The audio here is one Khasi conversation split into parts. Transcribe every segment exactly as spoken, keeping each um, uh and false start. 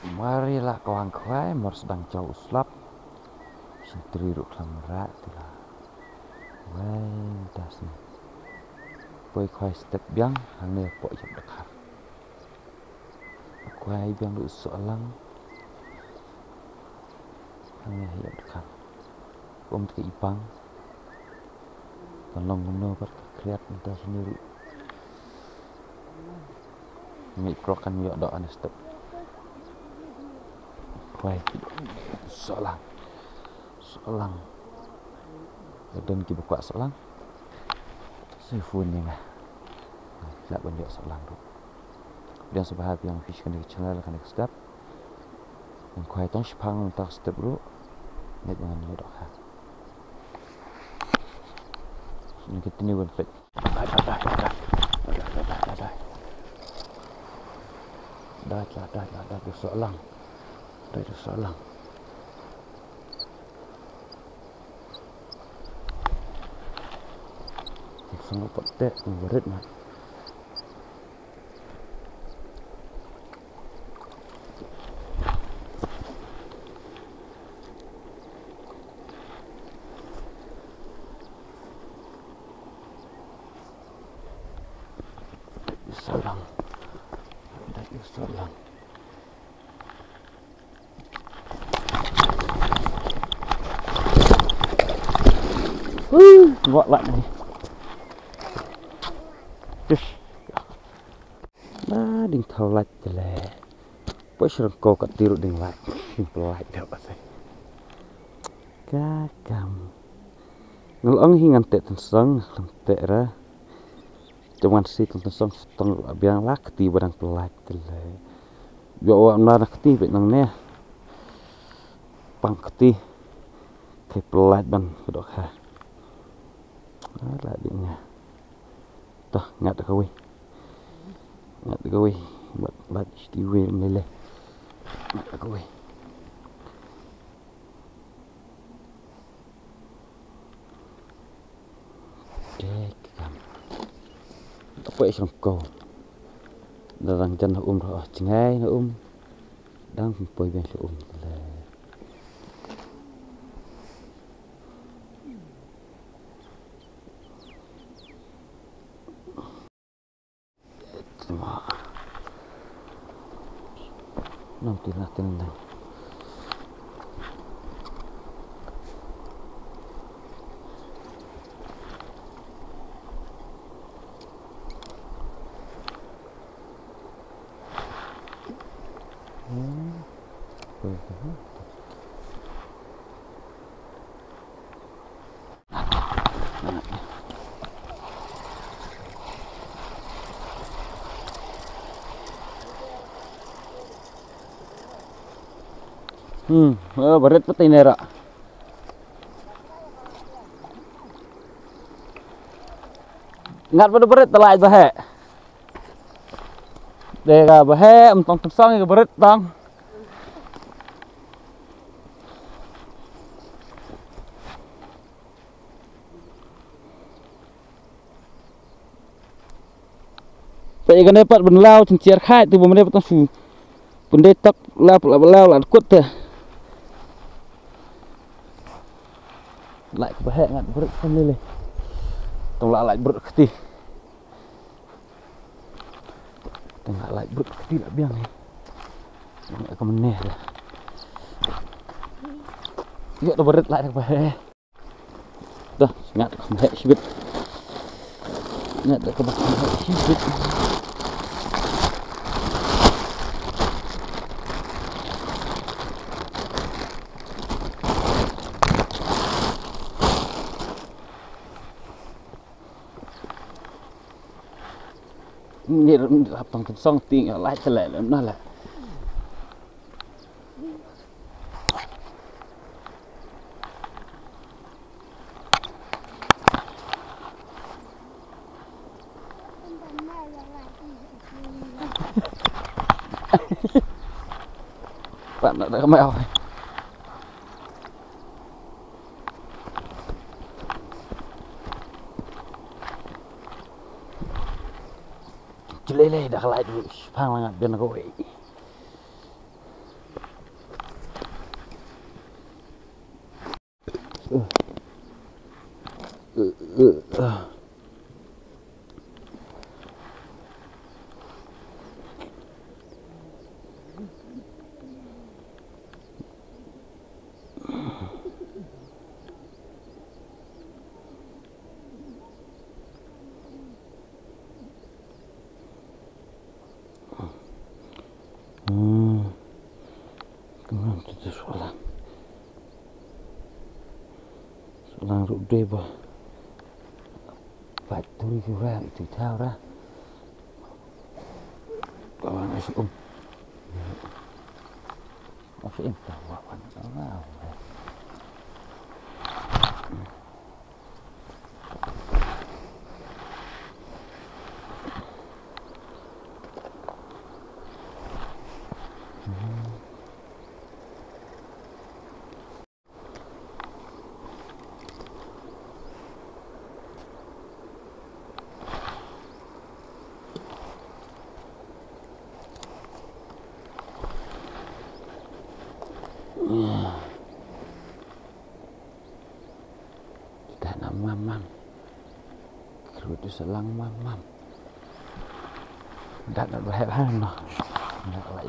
Mar ïa la kwah khwai, mar sdang jaw u slap. Sngewthuh ruh khlem rah te la. Wei, mynta sngewthuh. Poi khwai step biang, hangne hapoh ïap dkhar. Khwai biang ruh sohlang. Hangne ha ïap dkhar. Kum te i bang. Kan long kumno pat ka khriat mynta shane ruh. Ngi krok kan ïoh doh hangne step. Khwai. Sohlang. Sohlang. Don kiba kwah sohlang. Sa phone ïa nga. Lah ban ïoh sohlang ruh. Pdiang sngewbha pdiang phi sha kane ka channel kane ka step. Ngan khwai tang shiphang mynta ka step ruh. Ngeit ba ngan ïoh dohkha. Ngan continue ban peit. Dait, dait, dait, dait, dait. Dait, dait, dait, dait, dait, dait, sohlang. Dait, sohlang. Sngewbha pat te, sngewbha rit na. Sohlang. Dait, sohlang. Huh, ngok lait ni. Yes. Ba ding thaw lait te le. Poi shrong ko ka tiru ding lait. Ding lait te ba se. Ka kam. Ngal ong hi ngan te tensong, ngan te ra. Te wan si tang tang song tang la biang la kti ba dang pynlait te le. Ïoh wa na na kti peit nangne. Pang kti. Te pynlait ban ka dohkha. Ah, la ding nga. Tah, ngat da kawei. Ngat da kawei. Bat, bat, shti wei mele. Ngat da kawei. Te kam. Tapoh shrong ko. Da dang jan na um roh, jngai na um. Dang poi biang sha um. Nam tin na tin na. Hmm. Hmm, eh, barit pati nera. Ngat pada barit telai bahe. Dega bahe, em tong tong sang ke barit tong. Peit kane pat ban law chin chiar khai tu ba mane pat tang su. Pynde tok la la la la kut te. Lai ka bahe ngat brut kan lele. Tong la lai brut kti. Tong la lai brut kti la biang ni. Ka mane la. Ïoh da brut lai ka bahe. Dah, ngat ka mehek shibit. Ngat ka mehek shibit. Ni ram hap tang tang song ting lai tele lem na la. Pat na da ka mai. Chule le da ka lai du pang la ngat ben ko wei. Hmm. Kumno tu tu sekolah. Sekolah ruh deh bah. Batu ri ura itu tau ra. Kawan es um. Masih entah apa. Kita na mam mam. Kru tu selang mam mam. Dah nak berhal hal no. Nak lai.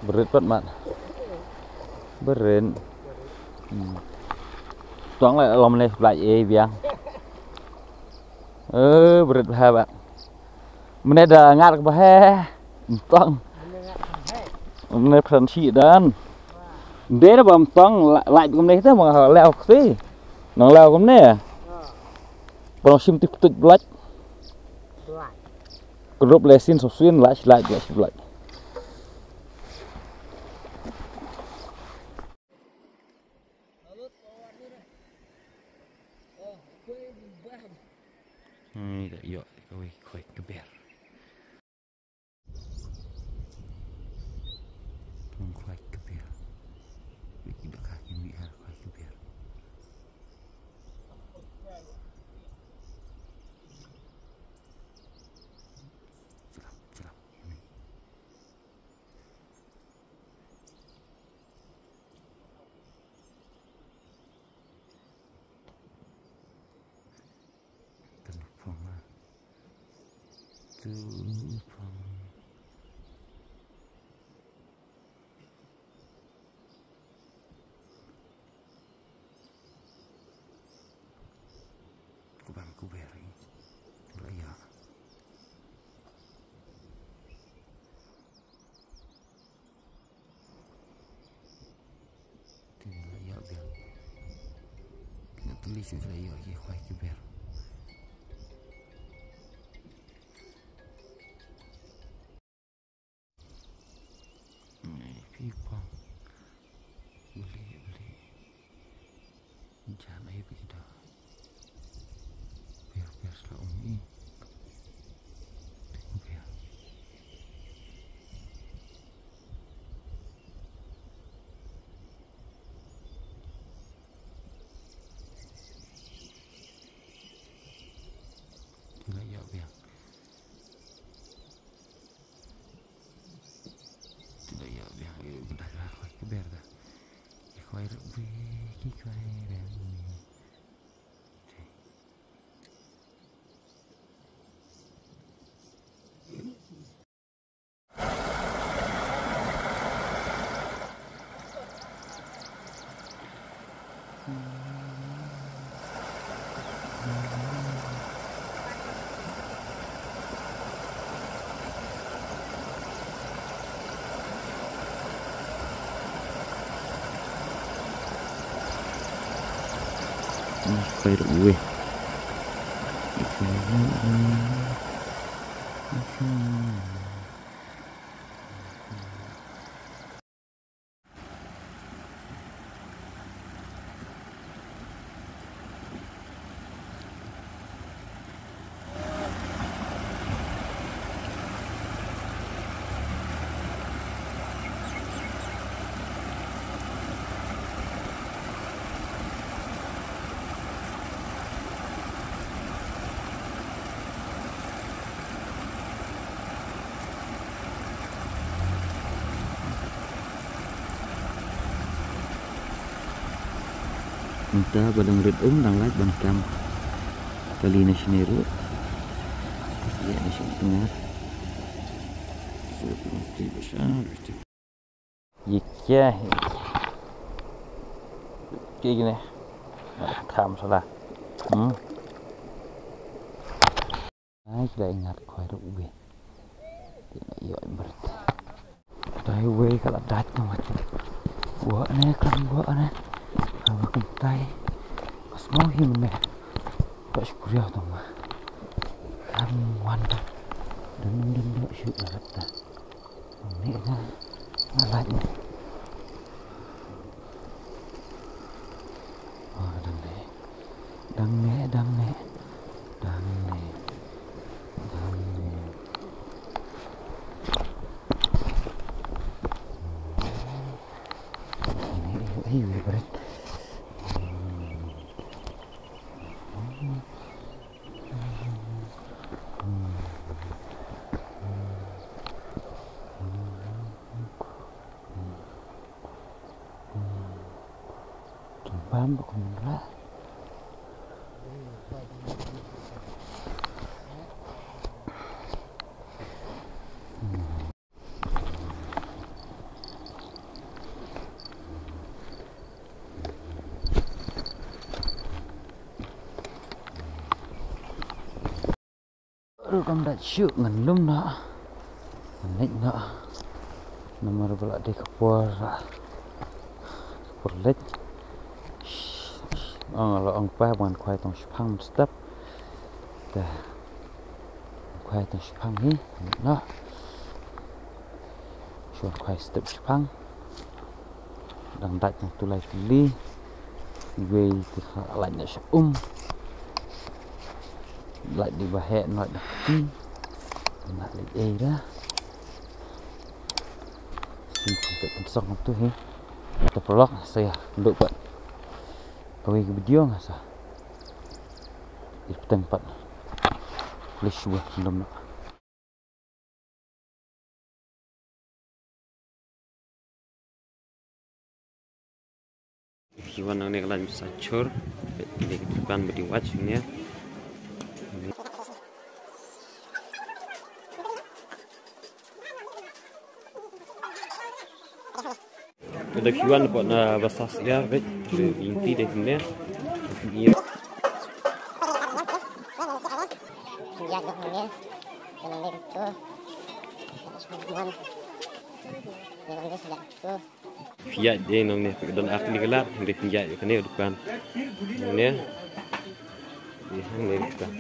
Berit pat mat. Berit. Hmm. Tong lai lom lai blai e biang. Eh, berit bha ba. Mene da ngat ka ba he. Tong. Mene pran chi dan. Mene da bam tong lai kumne te ma lew kti. Nang lew kumne. Pernah sim tip tut blai. Kerup lesin sosin lai lai lai lai. Ni da ïoh kawei khwai kber. Khwai kber. Wiki da ka ki mi ar khwai kber. Slap slap ini. Tang phong ah. Tu phong. Ku bam ku beri. Raya. Tin raya biang. Kena tulis raya ki khwai ki ber. Phi pang. Beli beli. Jan ai phi da. Biar biar selalu ni. Biar. Biar ya biar. Tidak ya, ya, ya, udah lah, kau keber dah. Ya, kau air, wih, kau air, ya. Khwai ruh wei. Mynta ba dang rit um dang lait ban kam kali na shane ruh. Ïa na shane tyngar. Sut mati ba sha. Ye kya hai? Kya gine? Tham sala. Hmm. Ai, ki la ingat khoi ruh ubi. Ki la ïoh bert. Tai wei ka la dait na wat. Buh ne, klam buh ne. Haba kumtai. Ka sngew hi mene. Ka shukriah tong ma. Kam wan. Dun dun dun shu na rat ta. Ni na. Na lait ni. Oh, dang ne. Dang ne, dang ne. Dang ne. Dang ne. Dang ne, eh, eh, eh, berat. Tumpam ba kumra. Ruh kam da shu ngan lum na. Ngan leit na. Namar ba la dei ka por. Ka por leit. Ong la ong pa ban khwai tong shipang step. Te khwai tong shipang hi. Leit na. Shu khwai step shipang. Dang dait na tulai tuli. Iwei ti kha lait na sha um. Lait di ba heh na lait na ti. Na lait ei da. Sin kum te kum sok tu hi. Ta prolog sa ïa nduk pat. Kawei ka video nga sa. Ipteng pat. Lishwa ndom na. Ki wan nangne ka lait sa chur. Ki dei ki dukan ba dei wach ne. Ka dei ki wan ba na ba sa siar bet. Inti dei ne. Inti. Phi ïaid de nangne, phi don ar tylli ki lar, hynrei phi ïaid ïa kane ka dukan. Nangne. Ïa hangne ka dukan.